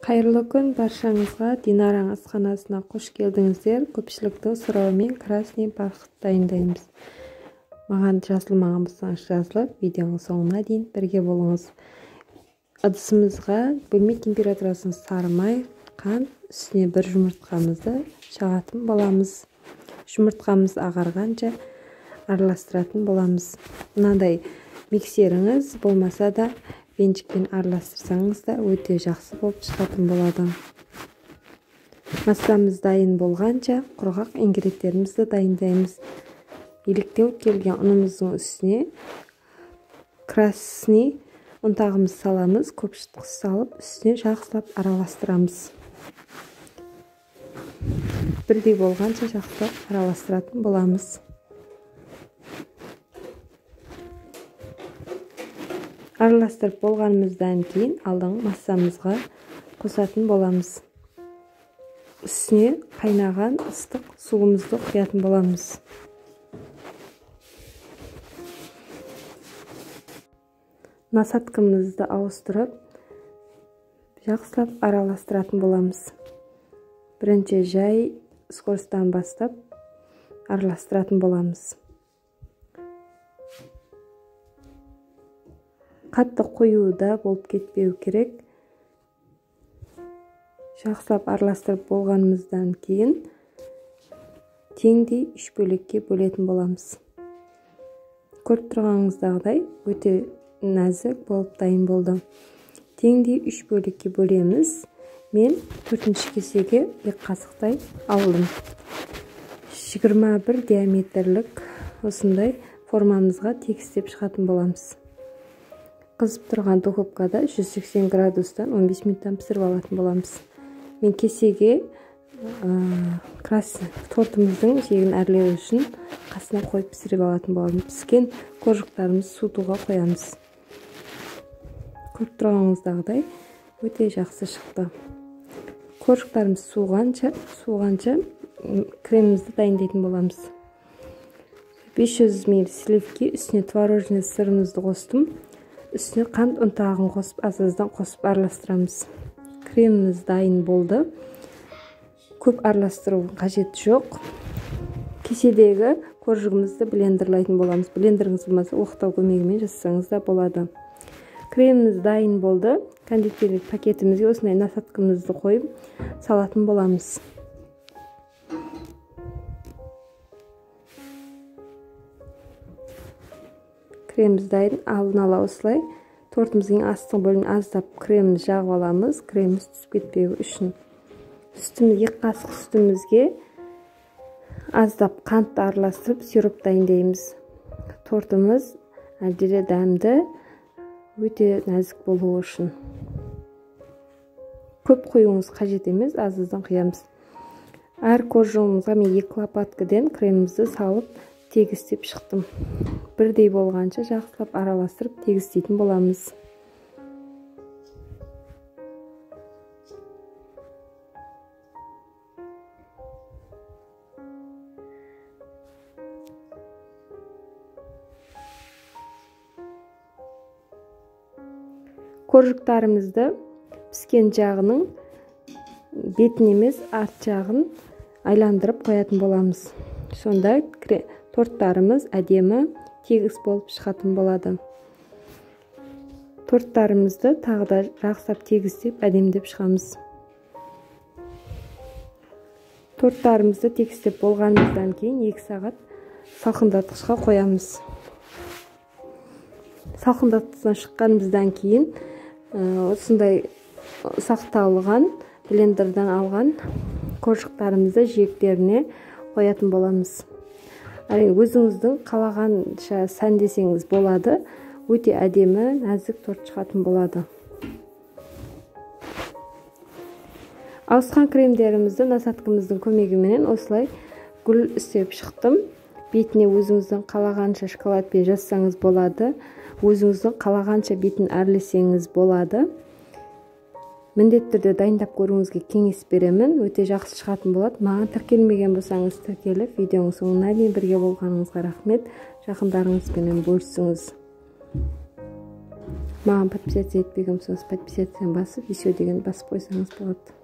Қайырлы күн баршаңызға, Динараның асханасына қош келдіңіздер. Көпшіліктің сұрауымен красный бархат дайындаймыз. Маған жазылмаған болсаңыз жазылып, видеоның соңына дейін бірге болыңыз. Ыдысымызға бөлме температурасының сары май, қант, үстіне бір жұмыртқамызды шағатын боламыз. Жұмыртқамыз ағарғанша араластыратын боламыз. Мынандай миксеріңіз болмаса да венчикпен араластырсаңыз да өте жақсы болып шығатын болады. Массамыз дайын болғанша құрғақ ингредиенттерімізді дайындаймыз. Електен өткерілген ұнымыздың үстіне красный ұнтағымызды саламыз, көпшіт салып, үстіне жақсылап араластырамыз. Бірдей болғанша жақсылап араластыратын боламыз. Араластырып болғанымыздан кейін алдыңғы массамызға қосатын боламыз. Үстіне қайнаған ыстық суымызды құятын боламыз. Насадкамызды ауыстырып, жақсылап араластыратын боламыз. Бірінші жай скоростан бастап араластыратын боламыз. Қатты қоюда болып кетпеу керек. Жақсылап араластырып болғанымыздан кейін теңдей үш бөлікке бөлетін боламыз. Көріп тұрғаныңыздағыдай өте нәзік болып дайын болды. Теңдей үш бөлікке бөлеміз. Мен төртінші кесеге 2 қасықтай алдым. 21 диаметрлік осындай формамызға тегістеп шығатын боламыз. Қызып тұрған духовкада 180 градустан 15 минуттан пісіріп алатын боламыз. Мен кесеге тортымыздың жегін әрлеу үшін қасына қойып пісіріп алатын боламыз. Піскен коржиктарымызды суытуға қоямыз. Көріп тұрғаныңыздағыдай өте жақсы шықты. Коржиктарымыз суығанша кремімізді дайындайтын боламыз. 500 мл сливки, үстіне творожный сырымызды қостым. Үстіне қант ұнтағын қосып, аз-аздан қосып араластырамыз. Креміміз дайын болды. Көп араластыру қажет жоқ. Кеседегі коржигімізді блендерлайтын боламыз. Блендеріңіз болмаса оқтау көмегімен жасасаңыз да болады. Креміміз дайын болды. Кондитерлік пакетімізге осындай насадкамызды қойып салатын боламыз. Креміміз дайын. Алдын ала осылай тортымыздың астыңғы бөлігін аздап креміміз жағып аламыз, креміміз түсіп кетпеуі үшін. Сүтіміз, 2 қасық сүтімізге аздап қантты араластырып сироп дайындаймыз. Тортымыз әбден дәмді, өте нәзік болуы үшін. Көп құюыңыз қажет емес, аз-аздан құямыз. Әр коржигімізге мен 2 лопаткадан кремімізді салып тегістеп шықтым. Бірдей болғанша жақсылап араластырып тегістейтін боламыз. Коржиктарымызды піскен жағының бетін емес, арт жағын айландырып қоятын боламыз. Сонда торттарымыз әдемі тегіс болып шығатын болады. Торттарымызды тағы да жақсылап тегістеп әдемдеп шығамыз. Торттарымызды тегістеп болғанымыздан кейін 2 сағат салқындатқышқа қоямыз. Салқындатқыштан шыққанымыздан кейін осындай ұсақталған блендерден алған коржиктарымызды жиектеріне қоятын боламыз. Әрине өзіңіздің қалағанша сәндесеңіз болады. Өте әдемі, нәзік торт шығатын болады. Ауысқан кремдерімізді насадкамыздың көмегіменен осылай гүл істеп шықтым. Бетіне өзіңіздің қалағанша шоколадпен жазсаңыз болады. Өзіңіздің қалағанша бетін әрлесеңіз болады. Міндетті түрде дайындап көруіңізге кеңес беремін. Өте жақсы шығатын болады. Маған тіркелмеген болсаңыз тіркеліп, видеоның соңына дейін бірге болғаныңызға рахмет. Жақындарыңызбенен бөлісіңіз. Маған подписаться етпеген болсаңыз, подписаться басып, еще деген басып қойсаңыз болады.